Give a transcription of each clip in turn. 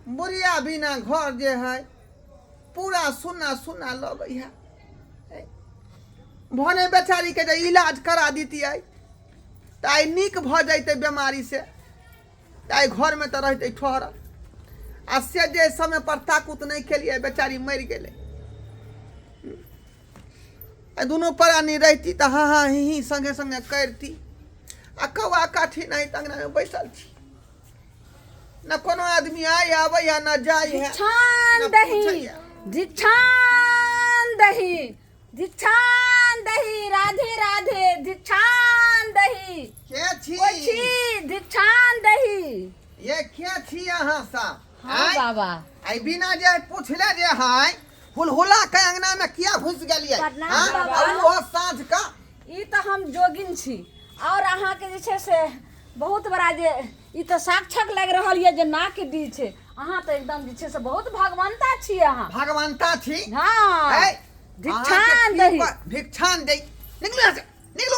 बुढ़िया बिना घर जे है पूरा सुना सुना लगै है। भने बेचारीके जे इलाज करा दितियै तऽ आइ नीक भऽ जैतै बेमारीसँ, तऽ आइ घरमे तऽ रहितै ठहरल। आ से जे समय पर ताकूत नहि केलियै, बेचारी मरि गेलै। आ दुनू प्राणी रहिती तऽ हाँ हाँ ही ही संगे संगे करती। आ कौआ काठी नहि तऽ अङ्गनामे बैसल छी, न कोनो आदमी आइ आबै है न जाइ है भिक्षान न दही पूछैया। भिक्षान दही भिक्षान दही, राधे राधे भिक्षान दही। के छी? कोइ छी? भिक्षान दही। ये के छी अहाँ सब? हाँ आँय? बाबा। आइ बिना जे पूछले जे है हुलहुला के अंगना में किया घुस गेलियै? प्रणाम हाँ? बाबा। आ ओहो साँझ का। ई तऽ हम जोगिन छी और अहाँके जे छै से बहुत बड़ा जे ई तऽ साक्षक लागि रहल यऽ जे नाक डी छै। अहाँ तऽ एकदम जे छै से बहुत भगवंता छी अहाँ। भगवंता छी? हाँ। है? भिक्षान अहाँके की दही। भिक्षान दही। निकलू यहाँ से, निकलू।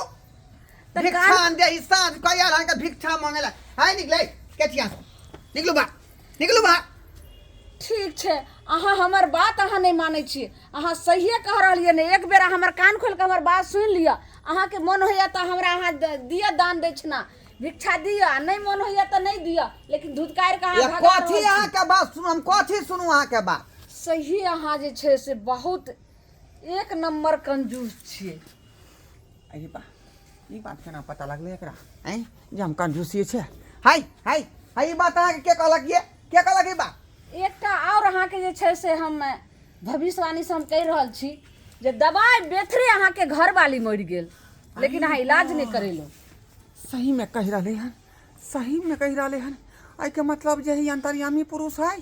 तऽ भिक्षान दही साँझ कऽ आयल अहाँके भिक्षा मांगे ला। है निकले के छी यहाँ से, निकलू बाहर, निकलू बाहर। ठीक छै, अहाँ हमर बात अहाँ नहि मानै छी। अहाँ सहिए कह रहलियै ने। एक बेर हमर कान खोलि कऽ हमर बात सुनि लिअ। अहाँके मोन होइए तऽ हमरा अहाँ दिअ दान दक्षिणा भिक्षा दिअ, आ नहि मोन होइए तऽ नहि दिअ, लेकिन धुतकारि कऽ अहाँ ये भगा रहल कथी छी। अहाँके बात सुनू? हम कथी सुनू अहाँके बात? सही अहाँ जे छै से बहुत एक नम्बर कंजूस छियै। अरे बा, ई बात केना पता लगलै एकरा आँय जे हम कंजूसी छै? हाय हाय हाय, ई बात अहाँके के कहलक? ये के कहलक ई बात? एकटा आओर अहाँके जे छै से हम भविष्यवाणीसँ हम कहि रहल छी जे दबाइ बेथरे अहाँके घरवाली मरि गेल, लेकिन अहाँ इलाज नहि करेलहुँ। सही में कहि रहले हन, सही में कहि रहले हन। एहिके मतलब जे ही अंतर्यामी पुरुष है,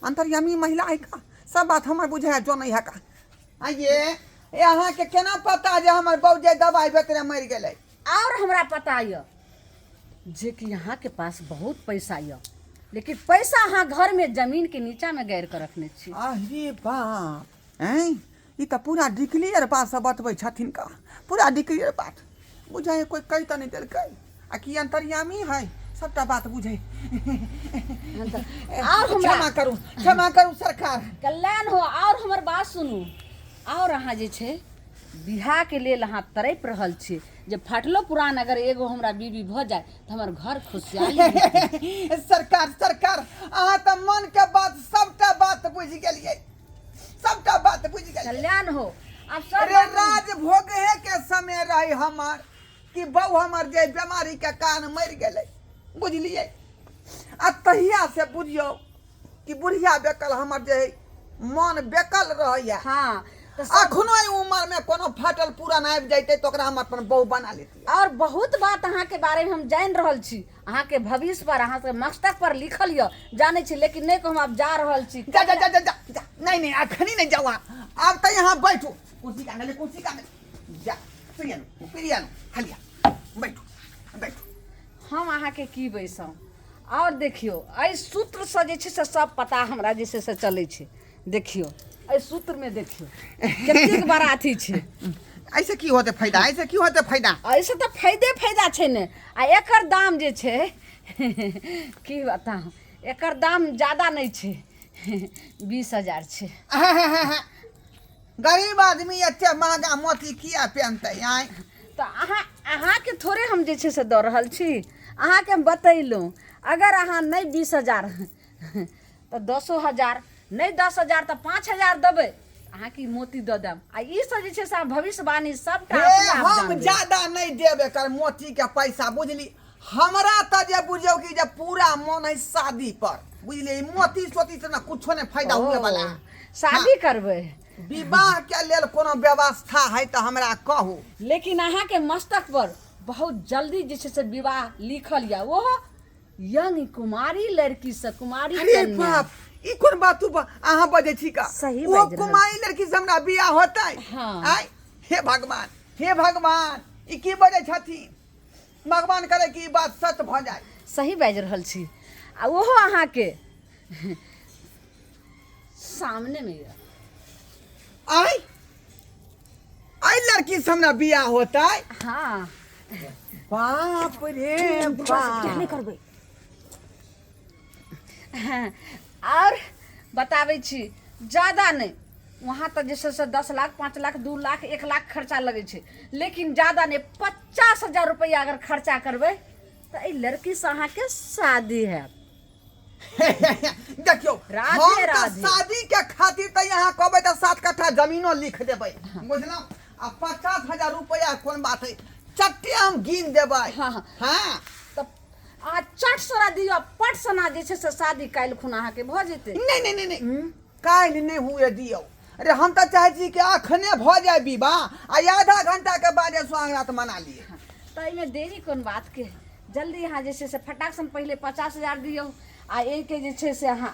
अंतर्यामी महिला है का सब बात हमर बुझे है, जो नहीं है का। आइए ए अहाँके केना पता जे हमर बहू जे दबाइ बेतरे मरि गेलै? आओर हमरा पता यऽ जे कि अहाँके पास बहुत पैसा यऽ, लेकिन पैसा अहाँ घरमे जमीनके नीचामे गाड़ि कऽ रखने छी। अरे बाप, ऐं ई तऽ पूरा डिक्लियर बात सब बतबै छथिन का, पूरा डिक्लियर बात बुझाइ। कोइ कहि तऽ नहि देलकै आ कि अंतर्यामी है सबटा बात बुझै। आओर हमरा क्षमा करू, क्षमा करू सरकार। कल्याण हो। आओर हमर बात सुनू। आओर अहाँ जे छै बियाहके लेल अहाँ तड़पि रहल छी जे फाटलो पुरान अगर एगो हमरा बीबी भऽ जाय तऽ हमर घर खुशहाली हेतै। सरकार सरकार, अहाँ तऽ मन के बात सबटा बात बुझि गेलियै, सबटा बात बुझि गेलियै। कल्याण हो। आब सब अरे बात राज भोगे के समय रहे हमर कि बहू हमर जे बीमारी के कारण मरि गेलै, बुझलियै? आ तहिया से बुझियौ कि बुढ़िया बेकल हमर जे है मन बेकल रहैया। हाँ तऽ सब अखनो एहि उमर में कोनो फाटल पुरान आबि जैतै तऽ ओकरा हम अपन बहू बना लेतियै। और बहुत बात अहाँके बारे में हम जानि रहल छी। अहाँके भविष्य पर अहाँके मस्तक पर लिखल यऽ जानै छी, लेकिन नहि कहू। आब जा रहल छी। जा जा जा जा जा जा, नहीं नहीं, अखनी नहीं जाओ अहाँ। आब तऽ यहाँ बैठू। कुर्सी का ले, कुर्सी का ले जा। प्रियानु प्रियानु हलिया, बैठू बैठू। हम अहाँके की बैसब? आओर देखियौ, एहि सूत्रसँ जे छै से सब पता हमरा जे छै से चलै छै। देखियौ, एहि सूत्रमे देखियौ कतेक बड़ा अथी छै। ऐसे की होते फायदा? ऐसे की होते फायदा? एहिसँ तऽ फायदे फायदा छै ने। आ एकर दाम जे छै की बताउ, एकर दाम ज्यादा नहि छै, 20,000 छै। गरीब आदमी एते महंगा मोती किया पहनते आय? तऽ अहाँ अहाँके थोड़े हम जे छै से दऽ रहल छी, अहाँके हम बतेलहुँ। अगर अहाँ नहि 20,000 तऽ 10,000, नहि 10,000 तऽ 5,000 देबै, अहाँके ई मोती दऽ देब। आ ई सब जे छै से अहाँ भविष्यवाणी सबटा हे अपने आप हम जानबै। ज्यादा नहि देब एकर मोती के पैसा, बुझली? हमरा तऽ जे बुझियौ कि जे पूरा मन है शादी पर, बुझलियै? ई मोती सोती से ने कुछो नहि फायदा हुए वाला है। शादी करबै? विवाह के लेल कोनो व्यवस्था है तऽ हमरा कहू। लेकिन अहाँके मस्तक पर बहुत जल्दी जे छै से विवाह लिखल यऽ, ओहो यंग कुमारी लड़की से, कुमारी अरे कन्या। बाप, ई कोन बात तू अहाँ बजै छी का? सही ओ बाजि रहल। कुमारी लड़की से हमरा बियाह होतै? हाँ। आय हे भगवान, हे भगवान, ई की बजै छथिन? भगवान करे कि ई बात सच भऽ जाय। सही बाजि रहल छी। आ ओहो अहाँके सामने मे यऽ। आय आय लड़की से हमरा बियाह होतै? हाँ। बाप रे बाप। नहि करबै। आओर बताबै छी ज्यादा नहि वहाँ तऽ जे छै से 10 लाख, 5 लाख, 2 लाख, 1 लाख खर्चा लगै छै, लेकिन ज्यादा नहि, 50,000 रुपैआ अगर खर्चा करबै तऽ एहि लड़कीसँ अहाँके शादी हैत। देखियौ, राधे हम तऽ राधे। शादी के खातिर तऽ यहाँ कहबै तऽ 7 कट्ठा जमीनो लिख देबै, बुझलहुँ? आ 50,000 रुपैआ कोन बात है, चट्टे हम गिन देबै। हाँ। हाँ। तऽ अहाँ चट सना दियौ, पट सना जे छै से शादी काल्हि खुना अहाँके भऽ जेतै। नहीं नहीं नहीं नहीं, काल्हि नहि हुए दियौ। अरे, हम तऽ चाहै छी कि अखने भऽ जाय विवाह आ आधा घंटा के बाद सुहाग रात मना लिए। तऽ एहिमे देरी कोन बातके? जल्दी अहाँ जे छै से फटाक सन पहिले 50,000 दियौ आ एहिके जे छै से अहाँ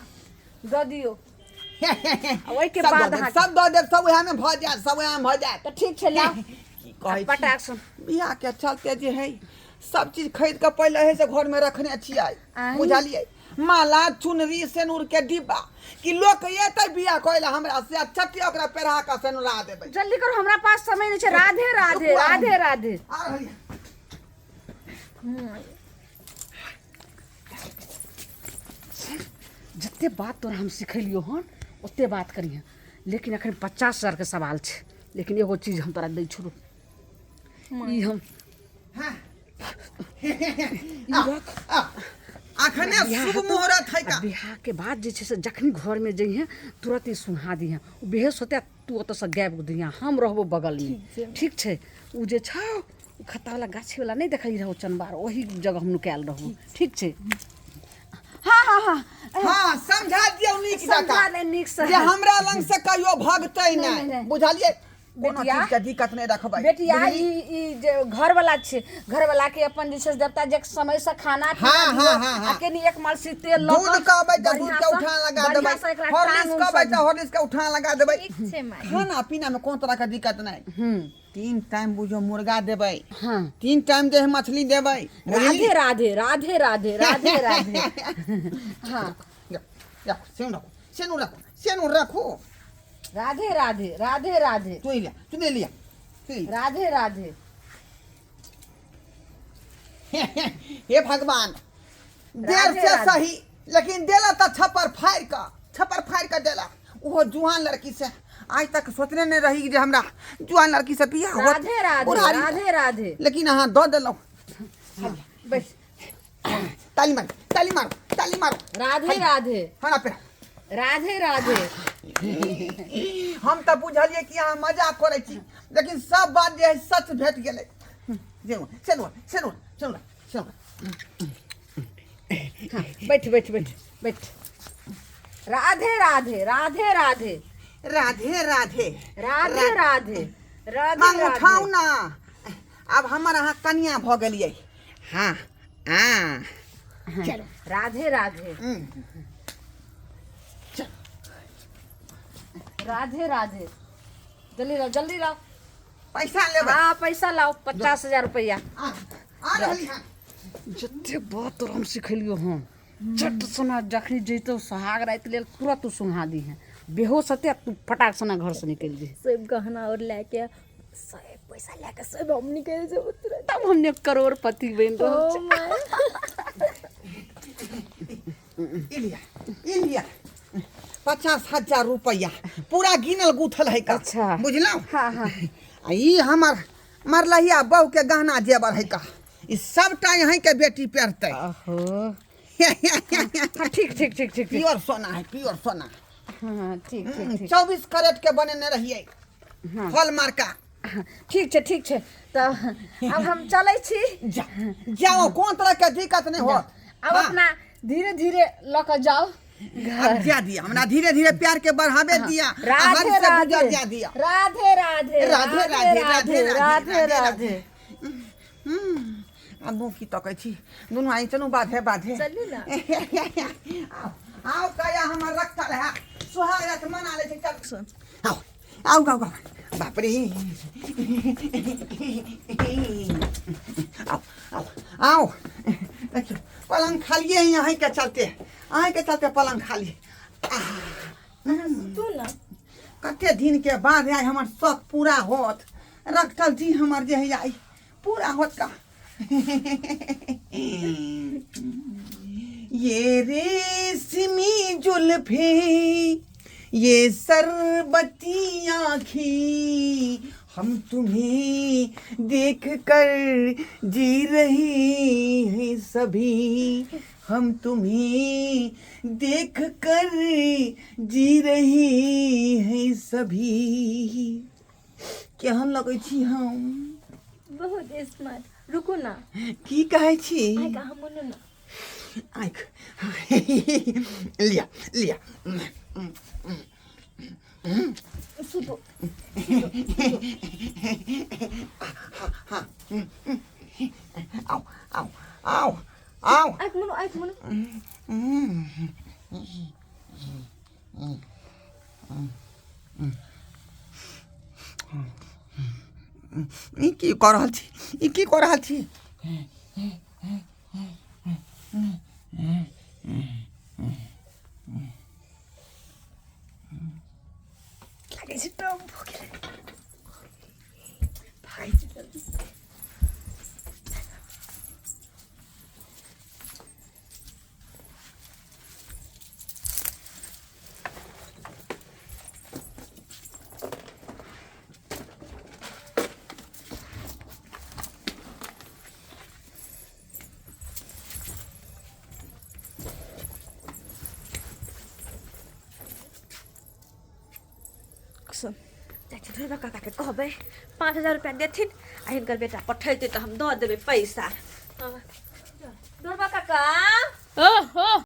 दऽ दियौ आ ओहिके सब बाद दऽ देब, अहाँके सब दऽ देब, सब उएह में भऽ जायत, सब उएह में भऽ जायत। तऽ ठीक छै, लाउ। की कहै छी? फटाक सन। बियाह के चलते जे है सब चीज खरीद के पहिले है से घर में रखने छियै। आँय? बुझलियै? माला, चुनरी, सेनुर के डिब्बा, कि लोक एतै बियाह करै ला हमरा से आ चट्टी ओकरा पेढ़ा के सेनुरा देबै। जल्दी करू, हमरा पास समय नहि छै। राधे राधे। रुकू, आब। राधे राधे। आ रहलियै। जते बात तोरा हम सिखेलियौ हन, ओते बात करिहे, लेकिन अखन 50,000के सवाल छै। लेकिन एगो चीज हम तोरा दै छौ, ई हम हाँ। ई रख। आ, अखने बियाह शुभ हेतौ, मुहूर्त है का। आ बियाह के बाद जे छै से जखनी घरमे जइहे, तुरंत ई सुना दिहे। ओ बेहोश होते, तू ओतऽसँ गायब दिहे, हम रहबो बगलमे, ठीक छै? ओ जे छौ, ओ खत्तावला गाछीवला नहि देखली रहौ चनबार, ओही जगह हम नुकायल रहबो, ठीक छै? हाँ। हाँ, समझा दियौ नीक समझा जकाँ दे नीक से। जे हमरा लग से कहियो भगतै नहि, नहि। नहि। बुझलियै? कोनो बेटिया। चीज के दिक्कत नहि रखबै। बेटिया। बुझली? ई ई जे घरवाला छै, घरवाला के अपन जे छै से देवता जे समय से खाना पीना हाँ, दियौ, हाँ, हाँ, आ केनी एक मलसी तेल लऽ दूध कऽ कहबै तऽ दूध बढ़िआँ के सँ- उठान लगा बढ़िआँ देबै। सँ एकरा हॉर्लिक्स टांग कहबै उंग तऽ हॉर्लिक्स के उठान लगा देबै। ठीक छै माय। खाना पीना में कोनो तरह के दिक्कत नहि। तीन टाइम बुझो मुर्गा देबै। तीन टाइम जे है मछली देबै, बुझली? राधे राधे, राधे राधे, राधे राधे। हाँ। रखो, सेनु रखो, सेनु रखो, सेनु रखो। राधे राधे, राधे राधे। तू ही लिया, तू ले लिया, तू ही लिया। राधे राधे। हे भगवान, देर राधे से राधे। सही, लेकिन देला तऽ छप्पर फाड़ि कऽ, छप्पर फाड़ि कऽ देला, ओहो जुआन लड़की से। आइ तक सोचने नहि रही जे हमरा जुआन लड़की से बियाह होत। राधे राधे। बुढ़ारी। राधे राधे। लेकिन अहाँ दऽ देलहुँ। बैस। ताली मारो, ताली मारो, ताली मारो। राधे राधे। हँ पे। राधे राधे। हम तऽ बुझलियै कि अहाँ मजाक करै छी, लेकिन सब बात जे है सच भेट गेलै। सेनु, सेनु, सेनु, सेनु, सेनु। हाँ, बैठ बैठ बैठ बैठ। राधे राधे, राधे राधे। राधे राधे। राधे राधे, राधे मांग उठाउ राधे। ना, आब हमर अहाँ कनिया भऽ गेलियै। हाँ, आ चलो। राधे राधे। चलो। राधे राधे। जल्दी लाओ, जल्दी लाओ। पैसा लेबै? हाँ, पैसा लाओ, 50,000 रुपया। आ आ रहली हँ। जते बात तोरा हम सिखेलियो हन, चट सना जखनी जैतौ सोहाग राति लेल, तुरंत तू सुंघा दीहे। बेहोश होते, तू फटाक सना घर से निकलि जइहे। सब गहना और लेके, सब पैसा लेके सब हम निकल जेबो तुरंत। तब हमने करोड़पति बनि रहल ओ छै। My. ई लिया, ई लिया, 50,000 रुपया पूरा गिनल गुथल है का। अच्छा। बुझलहुँ? हाँ। आ ई हमर मरलहिया बहू के गहना जेवर है का, ई सबटा यहीं के बेटी पहिरतै। अहो, हाँ, ठीक ठीक ठीक ठीक ठीक। प्योर सोना है, प्योर सोना। हाँ, ठीक ठीक ठीक। 24 कैरेट के बनेने रहियै, हॉल मार्का। ठीक छै, ठीक छै, तऽ आब हम चलै छी। जा, जाओ, कोन तरह के दिक्कत नहीं होत। आब हाँ, अपना धीरे धीरे लऽ कऽ जाउ। अब जा दिया, हमरा धीरे धीरे प्यार के बढ़ावे दिया आ हद राधे से राधे। गुजर जा दिया। राधे राधे। राधे राधे, राधे राधे राधे। राधे। आब मुँह की तकै छी? दुनू आइ चलू बाधे बाधे। चलू ना। आउ, आउ, कया हमर रखल है, सुहाग रात मना लै छै। चल, आउ, आउ, आउ, आउ। बाप रे, आउ, आउ, आउ। देखियौ, पलंग खालिए है अहीँके चलते, अहीँके चलते पलंग खाली। तू ना। कते दिन के बाद आइ हमर शौक पूरा होत। रखल जी हमर जे है आइ पूरा होत का। ये रेशमी जुल्फे, ये सरबती आँखें, हम तुम्हें देख कर जी रहे हैं सभी, हम तुम्हें देख कर जी रहे हैं सभी। केहन लगै छी हम? बहुत स्मार्ट। रुकू ना। की कहै छी? आइ हम मनु ना। आँखि लिया लिया। सुतो। आउ आउ आउ आउ। आँखि मनु, आँखि मनु। ई की कऽ रहल छी? ई की कऽ रहल छी? लागै छै टॉप भऽ गेलै। भागै छी जल्दी। सुन, जाइ छी ढोरबा काकाके कहबै 5000 रुपैआ देथिन आ हिनकर बेटा पठेतै तऽ हम दऽ देबै पैसा। ढोरबा काका। ओ हो।